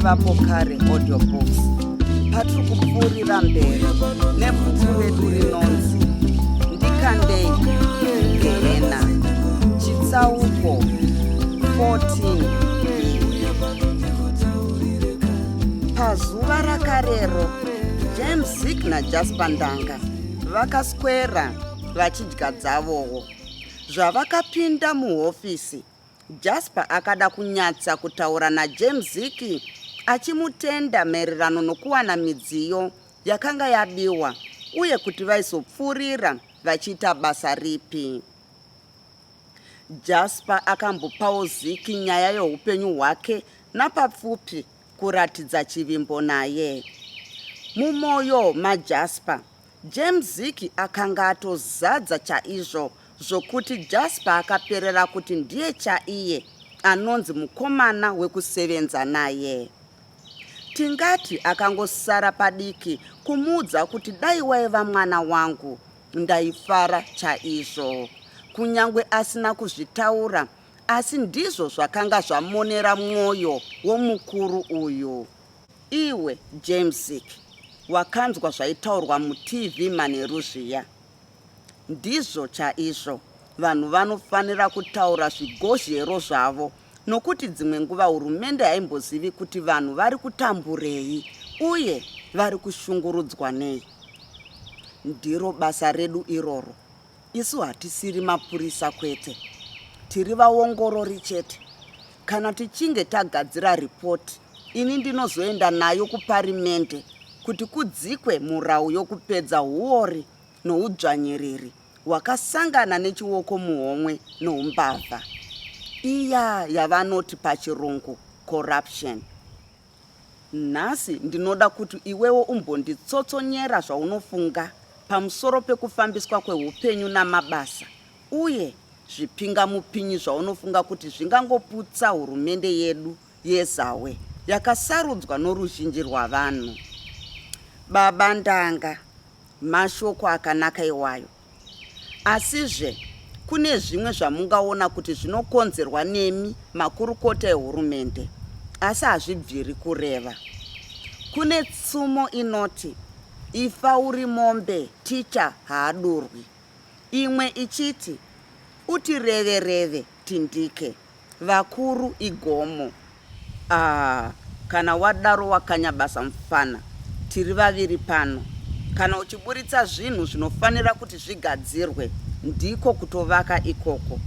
nevaPokare Audiobooks patiri kupfuurira mberi nebhuku redu rinonzi Ndikandei Gehena chitsauko 14. Pazuva rakarero, James Zick naJasper Ndanga vakaswera vachidya dzavowo. Zvavakapinda muhofisi, Jasper akada kunyatsa kutaura naJames Ziki achimutenda maererano nokuwana midziyo yakanga yabiwa uye kuti vaizopfuurira vachiita basa ripi. Jasper akambopawo Ziki nyaya youpenyu hwake napapfupi kuratidza chivimbo naye. Mumwoyo maJasper, James Ziki akanga atozadza chaizvo zvokuti Jasper akaperera kuti ndiye chaiye anonzi mukomana wekusevenza naye. Tingati akangosara padiki kumuudza kuti dai waiva mwana wangu ndaifara chaizvo. Kunyangwe asina kuzvitaura asi ndizvo zvakanga zvamonera mwoyo womukuru uyu. Iwe James Zik, wakanzwa zvaitaurwa muTV manheru zviya? Ndizvo chaizvo, vanhu vanofanira kutaura zvigozhero zvavo nokuti dzimwe nguva hurumende haimbozivi kuti vanhu vari kutamburei uye vari kushungurudzwa nei. Ndiro basa redu iroro. Isu hatisiri mapurisa kwete, tiri vaongorori chete. Kana tichinge tagadzira ripoti, ini ndinozoenda nayo kuparimende kuti kudzikwe murau yokupedza huori noudzvanyiriri hwakasangana nechioko muhomwe noumbavha, iya yavanoti pachirungu corruption. Nhasi ndinoda kuti iwewo umbonditsotsonyera zvaunofunga pamusoro pekufambiswa kweupenyu namabasa uye zvipingamupinyi zvaunofunga kuti zvingangoputsa hurumende yedu yeZawe yakasarudzwa noruzhinji rwavanhu. Baba Ndanga, mashoko akanaka iwayo. Asizve kune zvimwe zvamungaona kuti zvinokonzerwa nemi makurukota ehurumende, asi hazvibviri kureva. Kune tsumo inoti ifa uri mombe ticha haadurwi. Imwe ichiti uti reve reve tindike, vakuru igomo. Ah, kana wadaro wakanya basa mufana. Tiri vaviri pano. Kana uchiburitsa zvinhu zvinofanira kuti zvigadzirwe, ndiko kutovaka ikoko.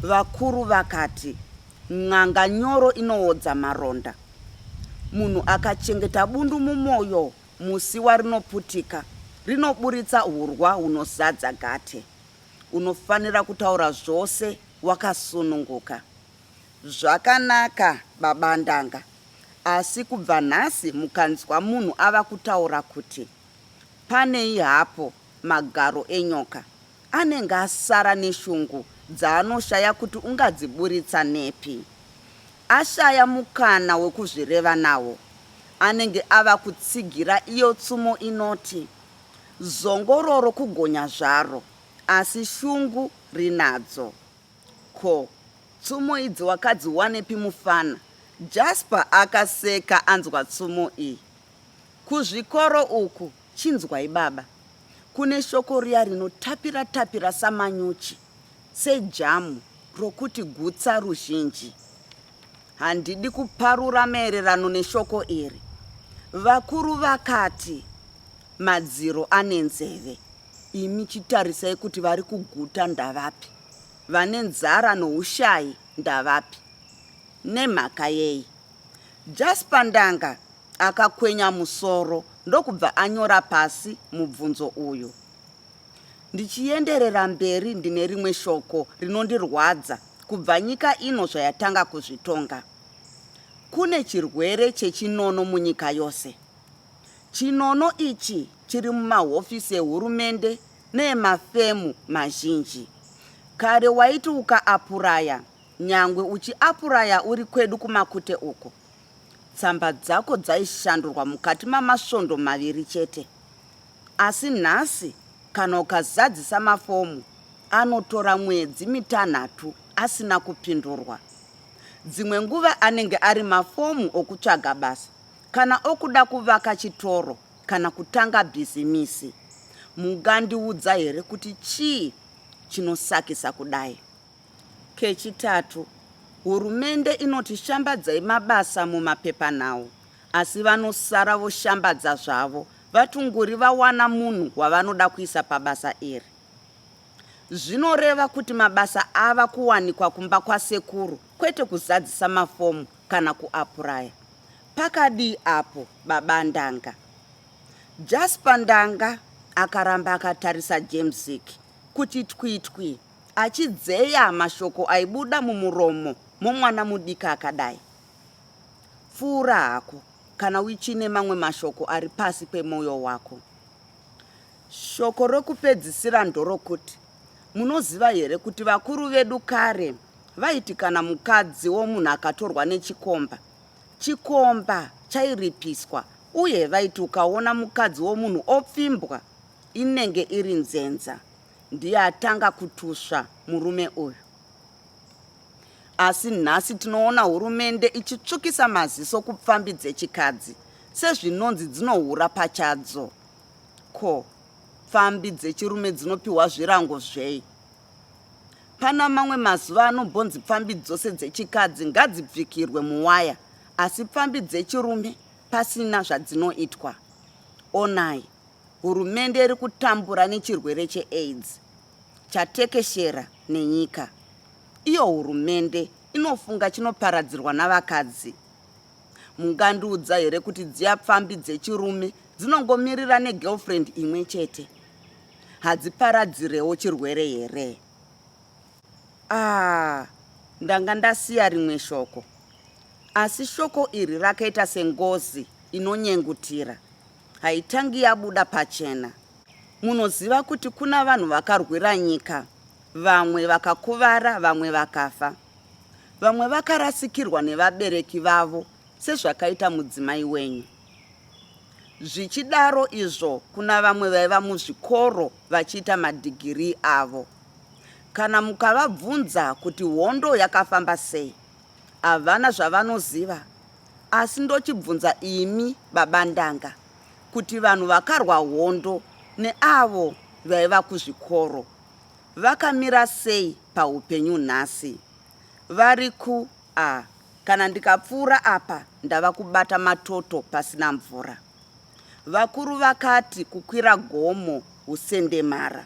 Vakuru vakati, n'anga nyoro inowodza maronda. Munhu akachengeta bundu mumoyo musi warinoputika, rinoburitsa hurwa hunozadza gate. Unofanira kutaura zvose wakasununguka. Zvakanaka baba Ndanga, asi kubva nhasi mukanzwa munhu ava kutaura kuti panei hapo magaro enyoka, anenge asara neshungu dzaanoshaya kuti ungadziburitsa nepi. Ashaya mukana wekuzvireva nawo, anenge ava kutsigira iyo tsumo inoti, Zongororo kugonya zvaro, asi shungu rinadzo. Ko, tsumo idzi wakadziwanepi mufana? Jasper akaseka anzwa tsumo iyi. Kuzvikoro uku, chinzwai baba. Kune shoko riya rinotapira tapira samanyuchi, sejamu, rokuti gutsa ruzhinji. Handidi kuparura maererano neshoko iri. Vakuru vakati madziro ane nzeve. Imi chitarisai kuti vari kuguta ndavapi, vane nzara noushayi ndavapi. Nemhaka yei? Jasper Ndanga akakwenya musoro ndokubva anyora pasi mubvunzo uyu. Ndichienderera mberi ndine rimwe shoko rinondirwadza kubva nyika ino zvayatanga kuzvitonga. Kune chirwere chechinono munyika yose. Chinono ichi chiri mumahofisi ehurumende neemafemu mazhinji. Kare waiti ukaapuraya, nyangwe uchiapuraya uri kwedu kuMakute uko, tsamba dzako dzaishandurwa mukati mamasvondo maviri chete. Asi nhasi kana ukazadzisa mafomu anotora mwedzi mitanhatu asina kupindurwa. Dzimwe nguva anenge ari mafomu okutsvaga basa kana okuda kuvaka chitoro kana kutanga bhizimisi. Mungandiudza here kuti chii chinosakisa kudai? Kechitatu, hurumende inoti shambadzai mabasa mumapepanhau asi vanosara voshambadza zvavo vatunguri vawana munhu wavanoda kuisa pabasa iri. Zvinoreva kuti mabasa ava kuwanikwa kumba kwasekuru kwete kuzadzisa mafomu kana kuapuraya. Pakadii apo baba Ndanga? Jasper Ndanga akaramba akatarisa James kuti twitwi achidzeya mashoko aibuda mumuromo momwana mudiki akadai. Pfuura hako kana uchine mamwe mashoko ari pasi pemwoyo wako. Shoko rokupedzisira ndorokuti, munoziva here kuti vakuru vedu kare vaiti kana mukadzi womunhu akatorwa nechikomba, chikomba chairipiswa uye vaiti ukaona mukadzi womunhu opfimbwa inenge iri nzenza ndiye atanga kutusva murume uyu. Asi nhasi tinoona hurumende ichitsvukisa maziso kupfambi dzechikadzi sezvinonzi dzinohura pachadzo. Ko, pfambi dzechirume dzinopiwa zvirango zvei? Pana mamwe mazuva anombonzi pfambi dzose dzechikadzi ngadzibvikirwe muwaya asi pfambi dzechirume pasina zvadzinoitwa. Onai, hurumende iri kutambura nechirwere cheAIDS chatekeshera nenyika. Iyo hurumende inofunga chinoparadzirwa navakadzi. Mungandiudza here kuti dziya pfambi dzechirume dzinongomirira negirlfriend imwe chete hadziparadzirewo chirwere here? Ah, ndanga ndasiya rimwe shoko. Asi shoko iri rakaita sengozi inonyengutira, haitangi yabuda pachena. Munoziva kuti kuna vanhu vakarwira nyika, vamwe vakakuvara, vamwe vakafa. Vamwe vakarasikirwa nevabereki vavo sezvakaita mudzimai wenyu. Zvichidaro izvo kuna vamwe vaiva muzvikoro vachiita madhigirii avo. Kana mukavabvunza kuti hondo yakafamba sei, havana zvavanoziva. Asi ndochibvunza imi baba Ndanga kuti vanhu vakarwa hondo neavo vaiva kuzvikoro vakamira sei paupenyu nhasi? Vari ku a kana ndikapfuura apa ndava kubata matoto pasina mvura. Vakuru vakati kukwira gomo husendemara.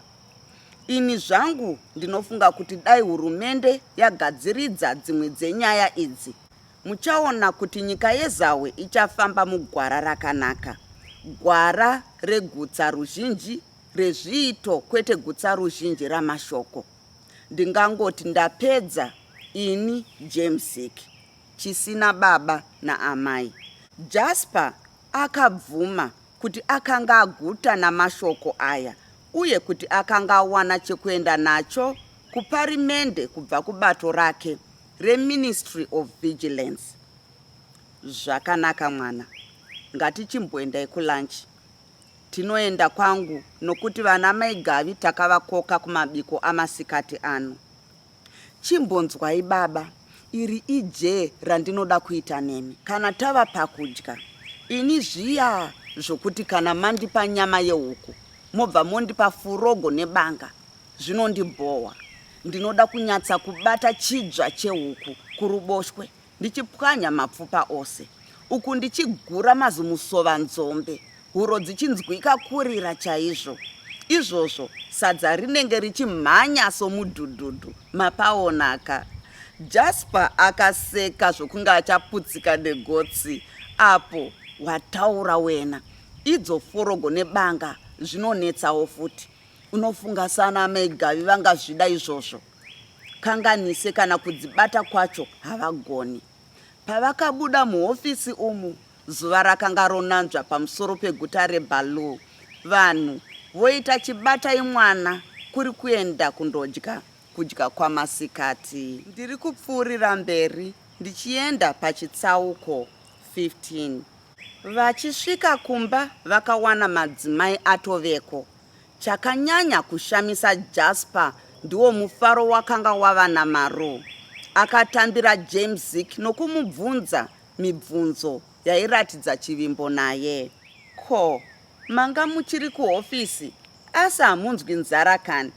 Ini zvangu ndinofunga kuti dai hurumende yagadziridza dzimwe dzenyaya idzi, muchaona kuti nyika yeZahwe ichafamba mugwara rakanaka, gwara regutsa ruzhinji rezviito kwete gutsaruzhinji ramashoko. Ndingangoti ndapedza ini Jamesik chisina baba naamai. Jasper akabvuma kuti akanga aguta namashoko aya uye kuti akanga awana chekuenda nacho kuparimende kubva kubato rake reMinistry of Vigilance. Zvakanaka mwana, ngatichimboendai kulunch. Tinoenda kwangu nokuti vana mai Gavi takavakoka kumabiko amasikati ano. Chimbonzwai baba, iri ijee randinoda kuita nemi. Kana tava pakudya, ini zviya zvokuti kana mandipa nyama yehuku mobva mondipa furogo nebanga zvinondibhowa. Ndinoda kunyatsa kubata chidzva chehuku kuruboshwe ndichipwanya mapfupa ose uku ndichigura mazimusovanzombe huro dzichinzwika kurira chaizvo. Izvozvo sadza rinenge richimhanya somudhudhudhu mapaonaka. Jasper akaseka zvokunge achaputsika negotsi apo wataura wena. Idzo forogo nebanga zvinonetsawo futi. Unofunga sana amai Gavi vangazvida izvozvo? Kanganise kana kudzibata kwacho havagoni. Pavakabuda muhofisi umu, zuva rakanga ronanzva pamusoro peguta reBaloo. Vanhu voita chibatai mwana kuri kuenda kundodya kudya kwamasikati. Ndiri kupfuurira mberi ndichienda pachitsauko 15. Vachisvika kumba vakawana madzimai atoveko. Chakanyanya kushamisa Jasper ndiwo mufaro wakanga wava naMarue. Akatambira James Zik nokumubvunza mibvunzo yairatidza chivimbo naye. Ko, manga muchiri kuhofisi asi hamunzwi nzara kani?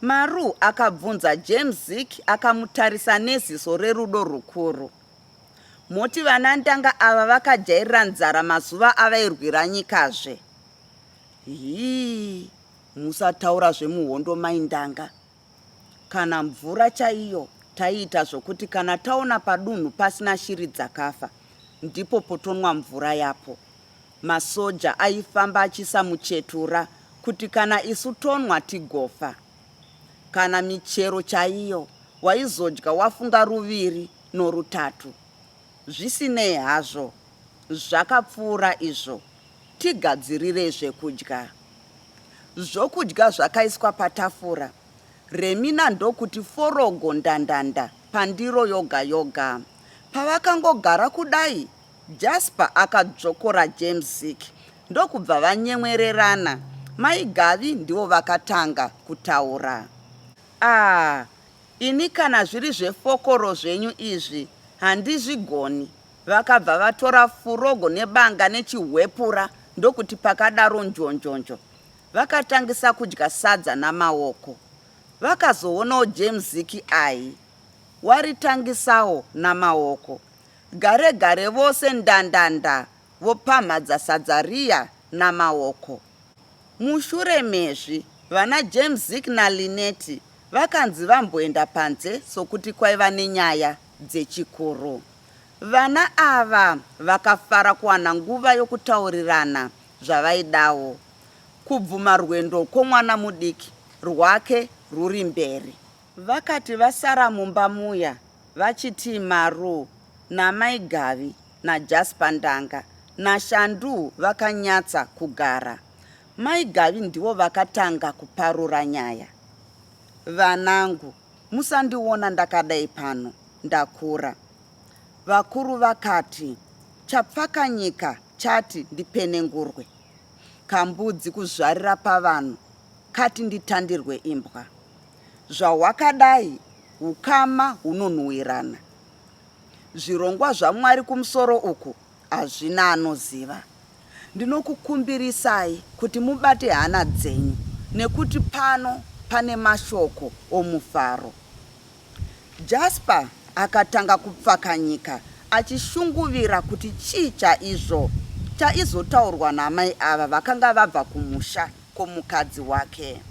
Maru akabvunza James Zik akamutarisa neziso rerudo rukuru. Moti vana Ndanga ava vakajairira nzara mazuva avairwira nyikazve? Hii, musataura zvemuhondo mai Ndanga. Kana mvura chaiyo taiita zvokuti kana taona padunhu pasina shiri dzakafa ndipo potonwa mvura yapo. Masoja aifamba achiisa muchetura kuti kana isu tonwa tigofa. Kana michero chaiyo waizodya wafunga ruviri norutatu. Zvisinei hazvo, zvakapfuura izvo. Tigadzirirei zvekudya. Zvokudya zvakaiswa patafura, Remina ndokuti forogo ndandanda pandiro yoga yoga. Pavakangogara kudai, Jasper akadzvokora James Zik ndokubva vanyemwererana. Mai Gavi ndivo vakatanga kutaura. Ah, ini kana zviri zvefokoro zvenyu izvi handizvigoni. Vakabva vatora furogo nebanga nechihwepura ndokuti pakadaro njonjonjo. Vakatangisa kudya sadza namaoko. Vakazoonawo James Ziki ahi waritangisawo namaoko. Gare gare vose ndandanda vopamhadza sadza riya namaoko. Mushure mezvi, vana James Zik naLynette vakanzi vamboenda panze sokuti kwaiva nenyaya dzechikuru. Vana ava vakafara kuwana nguva yokutaurirana zvavaidawo. Kubvuma rwendo kwomwana mudiki rwake rwuri mberi. Vakati vasara mumba muya vachitii Maru namai Gavi naJasper Ndanga naShandu vakanyatsa kugara. Mai Gavi ndivo vakatanga kuparura nyaya. Vanangu, musandiona ndakadai pano, ndakura. Vakuru vakati chapfakanyika chati ndipenengurwe. Kambudzi kuzvarira pavanhu kati nditandirwe imbwa. Zvahwakadai ukama hunonhuwirana. Zvirongwa zvaMwari kumusoro uku hazvina anoziva. Ndinokukumbirisai kuti mubate hana dzenyu nekuti pano pane mashoko omufaro. Jasper akatanga kupfakanyika achishunguvira kuti chii chaizvo chaizotaurwa naamai ava vakanga vabva kumusha kwomukadzi wake.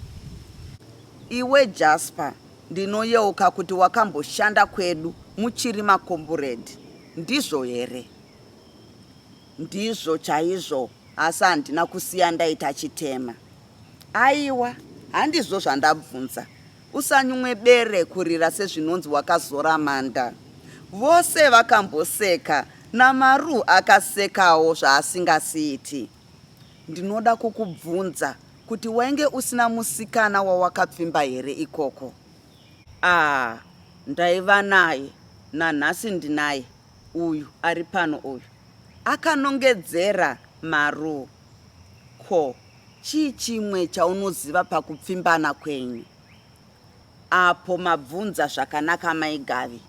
Iwe Jasper, ndinoyeuka kuti wakamboshanda kwedu muchiri makomburedhi, ndizvo here? Ndizvo chaizvo, asi handina kusiya ndaita chitema. Aiwa, handizvo zvandabvunza. Usanyumwe bere kurira sezvinonzi wakazora manda. Vose vakamboseka, naMaru akasekawo zvaasingasiiti. Ndinoda kukubvunza kuti wainge usina musikana wawakapfimba here ikoko? Ah, ndaiva naye, nanhasi ndinaye, uyu ari pano uyu. Akanongedzera Maru. Ko, chii chimwe chaunoziva pakupfimbana kwenyu? Apo mabvunza zvakanaka mai Gavi.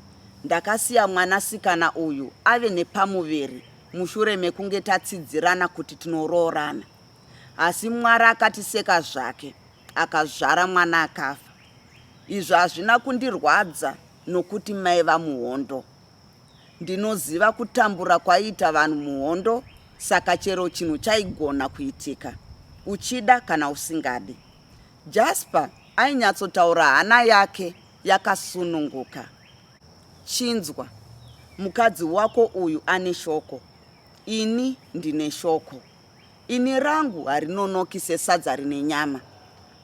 Ndakasiya mwanasikana uyu ave nepamuviri mushure mekunge tatsidzirana kuti tinoroorana. Asi Mwari akatiseka zvake akazvara mwana akafa. Izvo hazvina kundirwadza nokuti maiva muhondo. Ndinoziva kutambura kwaiita vanhu muhondo saka chero chinhu chaigona kuitika uchida kana usingadi. Jasper ainyatsotaura hana yake yakasununguka. Chinzwa, mukadzi wako uyu ane shoko, ini ndine shoko. Ini rangu harinonoki sesadza rine nyama,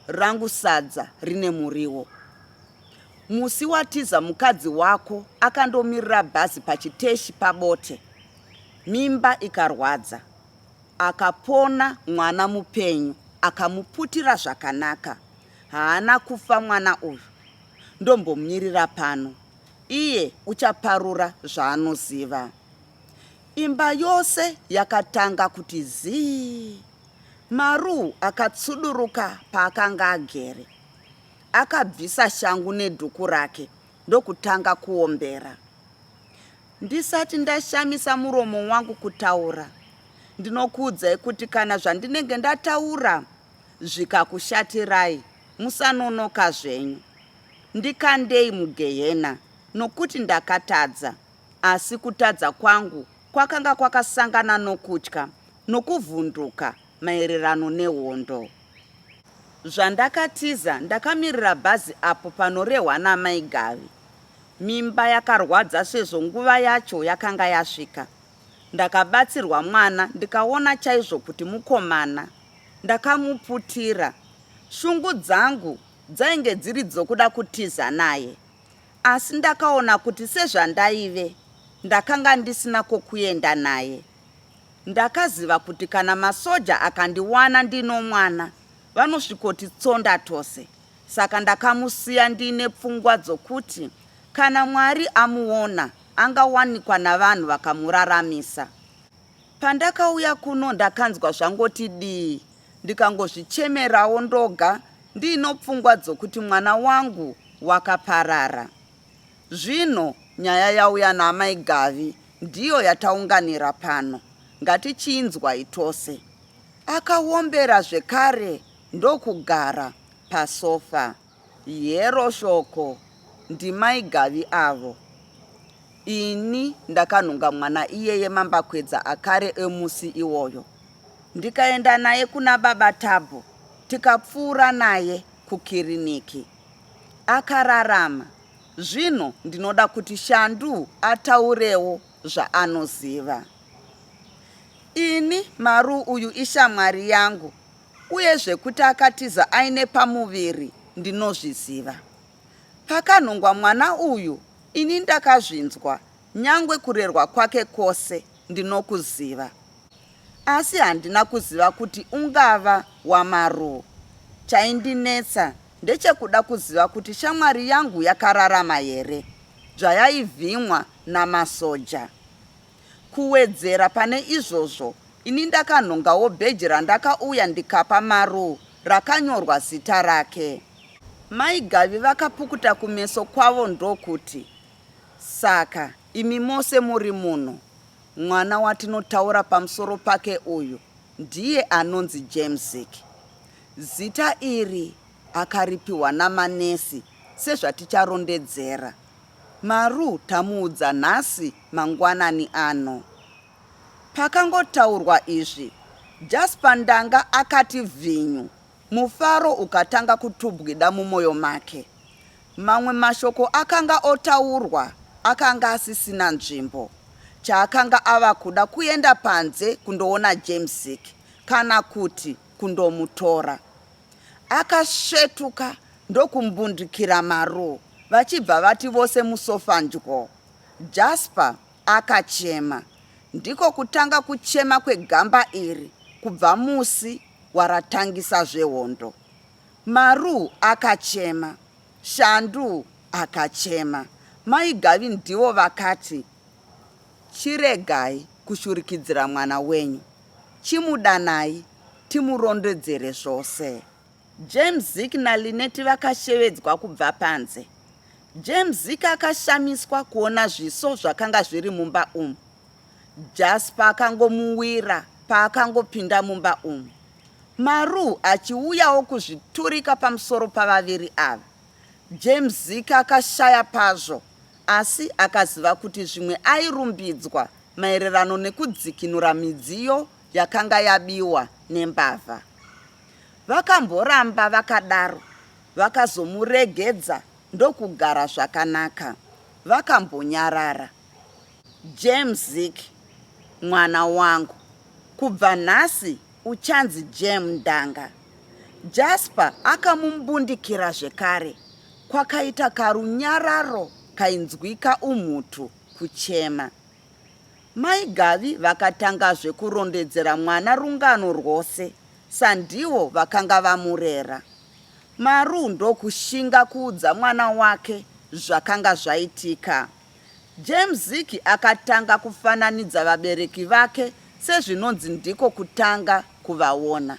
rangu sadza rine muriwo. Musi watiza mukadzi wako akandomirira bhazi pachiteshi paBote, mimba ikarwadza. Akapona mwana mupenyu akamuputira zvakanaka. Haana kufa mwana uyu. Ndombomirira pano. Iye uchaparura zvaanoziva. Imba yose yakatanga kuti zii. Maru akatsuduruka paakanga agere. Akabvisa shangu nedhuku rake. ndokutanga kuombera. Ndisati ndashamisa muromo wangu kutaura, ndinokuudzai kuti kana zvandinenge ndataura zvikakushatirai, musanonoka zvenyu. Ndikandei mugehena nokuti ndakatadza, asi kutadza kwangu kwakanga kwakasangana nokutya nokuvhunduka maererano nehondo. Zvandakatiza ndakamirira bhazi apo panorehwa namai Gavi. Mimba yakarwadza sezvo nguva yacho yakanga yasvika. Ndakabatsirwa mwana ndikaona chaizvo kuti mukomana. Ndakamuputira. Shungu dzangu dzainge dziri dzokuda kutiza naye. Asi ndakaona kuti sezvandaive, ndakanga ndisina kwokuenda naye. Ndakaziva kuti kana masoja akandiwana ndinomwana vanosvikotitsonda tose. Saka ndakamusiya ndiine pfungwa dzokuti kana Mwari amuona angawanikwa navanhu vakamuraramisa. Pandakauya kuno ndakanzwa zvangoti dii ndikangozvichemerawo ndoga ndiino pfungwa dzokuti mwana wangu wakaparara. Zvino nyaya yauya naamai Gavi ndiyo yataunganira pano. Ngatichiinzwai tose. Akawombera zvekare ndokugara pasofa. Hero shoko, ndimai Gavi avo. Ini ndakanhonga mwana iyeye mambakwedza akare emusi iwoyo ndikaenda naye kuna baba Tabhu tikapfuura naye kukiriniki. Akararama. Zvino ndinoda kuti Shandu ataurewo zvaanoziva. Ini Maru uyu ishamwari yangu uye zvekuti akatiza aine pamuviri ndinozviziva. Pakanhongwa mwana uyu ini ndakazvinzwa nyangwe kurerwa kwake kwose ndinokuziva. Asi handina kuziva kuti ungava waMaruu. Chaindinetsa ndechekuda kuziva kuti shamwari yangu yakararama here zvayaivhimwa namasoja. Kuwedzera pane izvozvo, ini ndakanhongawo bheji randakauya ndikapa Maruu rakanyorwa zita rake. Mai Gavi vakapukuta kumeso kwavo ndokuti, Saka imi mose muri muno, mwana watinotaura pamusoro pake uyu ndiye anonzi Jamesik. Zita iri akaripiwa namanesi sezvaticharondedzera. Maru tamuudza nhasi mangwanani ano. Pakangotaurwa izvi, Jasper Ndanga akati vhinyu, mufaro ukatanga kutubwida mumoyo make. Mamwe mashoko akanga otaurwa akanga asisina nzvimbo. Chaakanga ava kuda kuenda panze kundoona Jamesik kana kuti kundomutora. Akasvetuka ndokumbundikira Maru vachibva vati vose musofa ndyo. Jasper akachema. Ndiko kutanga kuchema kwegamba iri kubva musi waratangisa zvehondo. Maru akachema. Shandu akachema. Mai Gavi ndivo vakati, Chiregai kushurikidzira mwana wenyu. Chimudanai timurondedzere zvose. James Zik naLynette vakashevedzwa kubva panze. James Zik akashamiswa kuona zviso zvakanga zviri mumba umu. Jasper akangomuwira paakangopinda mumba umu. Maru achiuyawo kuzviturika pamusoro pavaviri ava. James Zik akashaya pazvo asi akaziva kuti zvimwe airumbidzwa maererano nekudzikinura midziyo yakanga yabiwa nembavha. Vakamboramba vakadaro vakazomuregedza ndokugara zvakanaka. Vakambonyarara. James Zik, mwana wangu, kubva nhasi uchanzi Jem Ndanga. Jasper akamumbundikira zvekare. Kwakaita karunyararo kainzwika umhutu kuchema. Mai Gavi vakatangazve kurondedzera mwana rungano rwose sandivo vakanga vamurera. Maru ndokushinga kuudza mwana wake zvakanga zvaitika. James Ziki akatanga kufananidza vabereki vake sezvinonzi ndiko kutanga kuvaona.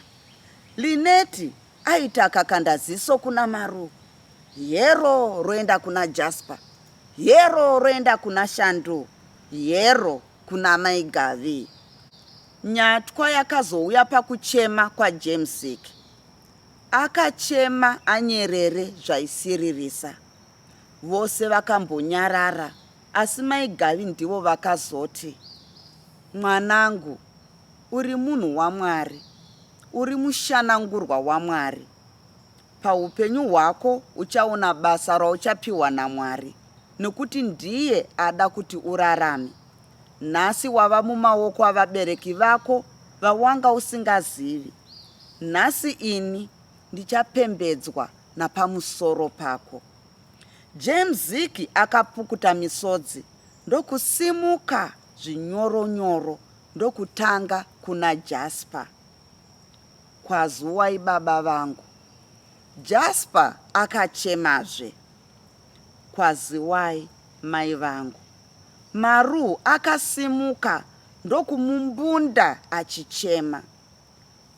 Lineti aiti akakanda ziso kuna Maru, hero roenda kuna Jasper. Hero roenda kuna Shandu, hero kuna Mai Gavi. Nyatwa yakazouya pakuchema kwaJamesik. Akachema anyerere zvaisiririsa. Vose vakambonyarara asi Mai Gavi ndivo vakazoti, Mwanangu, uri munhu waMwari, uri mushanangurwa waMwari. Paupenyu hwako uchaona basa rauchapiwa naMwari nokuti ndiye ada kuti urarame. Nhasi wava mumaoko avabereki vako vawanga usingazivi. Nhasi ini ndichapembedzwa napamusoro pako. James Ziki akapukuta misodzi ndokusimuka zvinyoronyoro ndokutanga kuna Jasper. Kwazuwai baba vangu. Jasper akachemazve. Kwaziwai mai vangu. Maru akasimuka ndokumumbunda achichema.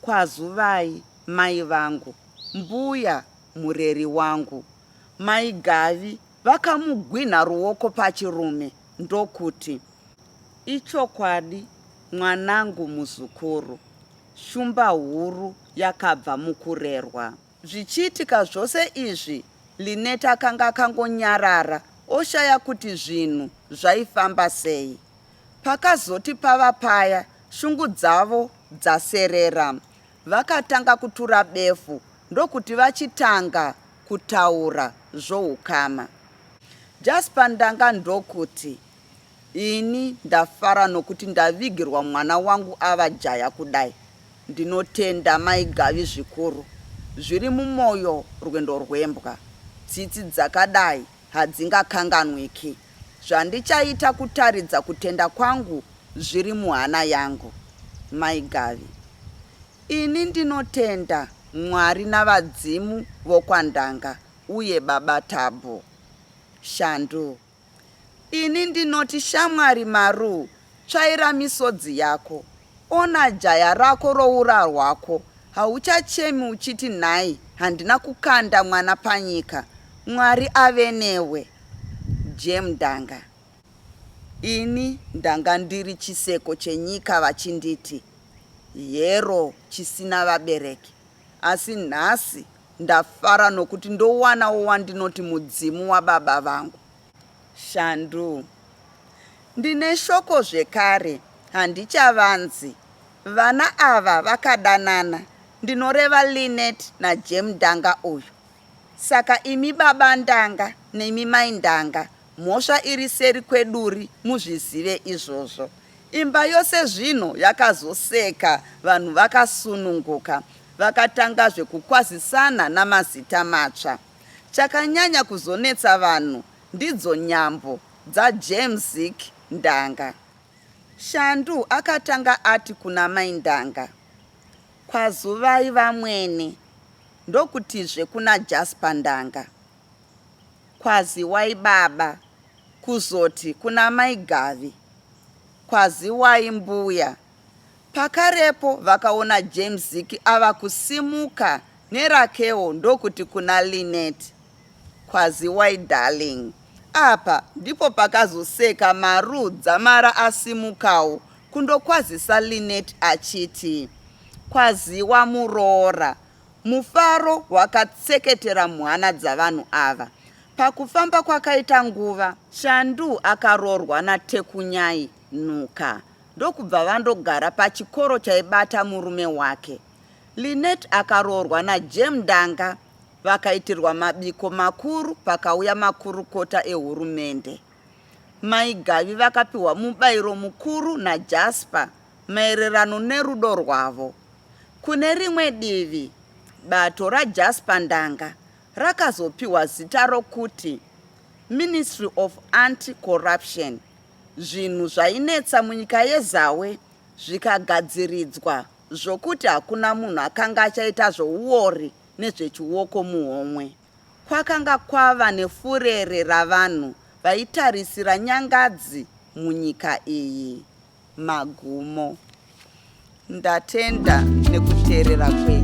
Kwazuvai mai vangu, mbuya mureri wangu. Mai Gavi vakamugwinha ruoko pachirume ndokuti, Ichokwadi mwanangu muzukuru, shumba huru yakabva mukurerwa. Zvichiitika zvose izvi Lynette akanga akangonyarara oshaya kuti zvinhu zvaifamba sei. Pakazoti pava paya shungu dzavo dzaserera vakatanga kutura befu ndokuti vachitanga kutaura zvoukama. Jasper Ndanga ndokuti, Ini ndafara nokuti ndavigirwa mwana wangu ava jaya kudai. Ndinotenda mai Gavi zvikuru. Zviri mumoyo rwendo rwembwa. Tsitsi dzakadai hadzingakanganwiki. Zvandichaita kutaridza kutenda kwangu zviri muhana yangu. Mai Gavi. Ini ndinotenda Mwari navadzimu vokwaNdanga uye baba Tabhu. Shandu. Ini ndinoti shamwari Maru tsvaira misodzi yako. Ona jaya rako roura rwako hauchachemi uchiti nhai handina kukanda mwana panyika. Mwari ave newe. Jem Ndanga. Ini ndanga ndiri chiseko chenyika vachinditi hero chisina vabereki asi nhasi Ndafara nokuti ndowanawo wandinoti mudzimu wababa vangu. Shandu. Ndine shoko zvekare, handichavanzi. Vana ava vakadanana, ndinoreva Lynette naJem Ndanga uyu. Saka imi baba Ndanga nemi mai Ndanga, mhosva iri seri kweduri muzvizive izvozvo. Imba yose zvino yakazoseka vanhu vakasununguka. Vakatangazve kukwazisana namazita matsva. Chakanyanya kuzonetsa vanhu ndidzo nyambo dzaJames Zik Ndanga. Shandu akatanga ati kuna mai Ndanga, Kwazuvai vamwene. Ndokutizve kuna Jasper Ndanga, Kwaziwai baba. Kuzoti kuna mai Gavi, Kwaziwai mbuya. Pakarepo vakaona James Ziki ava kusimuka nerakewo ndokuti kuna Lynette, Kwaziwai darling. Apa ndipo pakazoseka Maru dzamara asimukawo kundokwazisa Lynette achiti, Kwaziwa muroora. Mufaro wakatseketera muhana dzavanhu ava. Pakufamba kwakaita nguva, Shandu akaroorwa naTekunyai Nhuka ndokubva vandogara pachikoro chaibata murume wake. Lynette akaroorwa naJem Ndanga vakaitirwa mabiko makuru pakauya makurukota ehurumende. Mai Gavi vakapiwa mubairo mukuru naJasper maererano nerudo rwavo. Kune rimwe divi, bato raJasper Ndanga rakazopiwa zita rokuti Ministry of Anti-Corruption. Zvinhu zvainetsa munyika yeZawe zvikagadziridzwa zvokuti hakuna munhu akanga achaita zvouori nezvechioko muhomwe. Kwakanga kwava nefurere ravanhu vaitarisira nyangadzi munyika iyi. Magumo. Ndatenda nekuteerera kwenyu.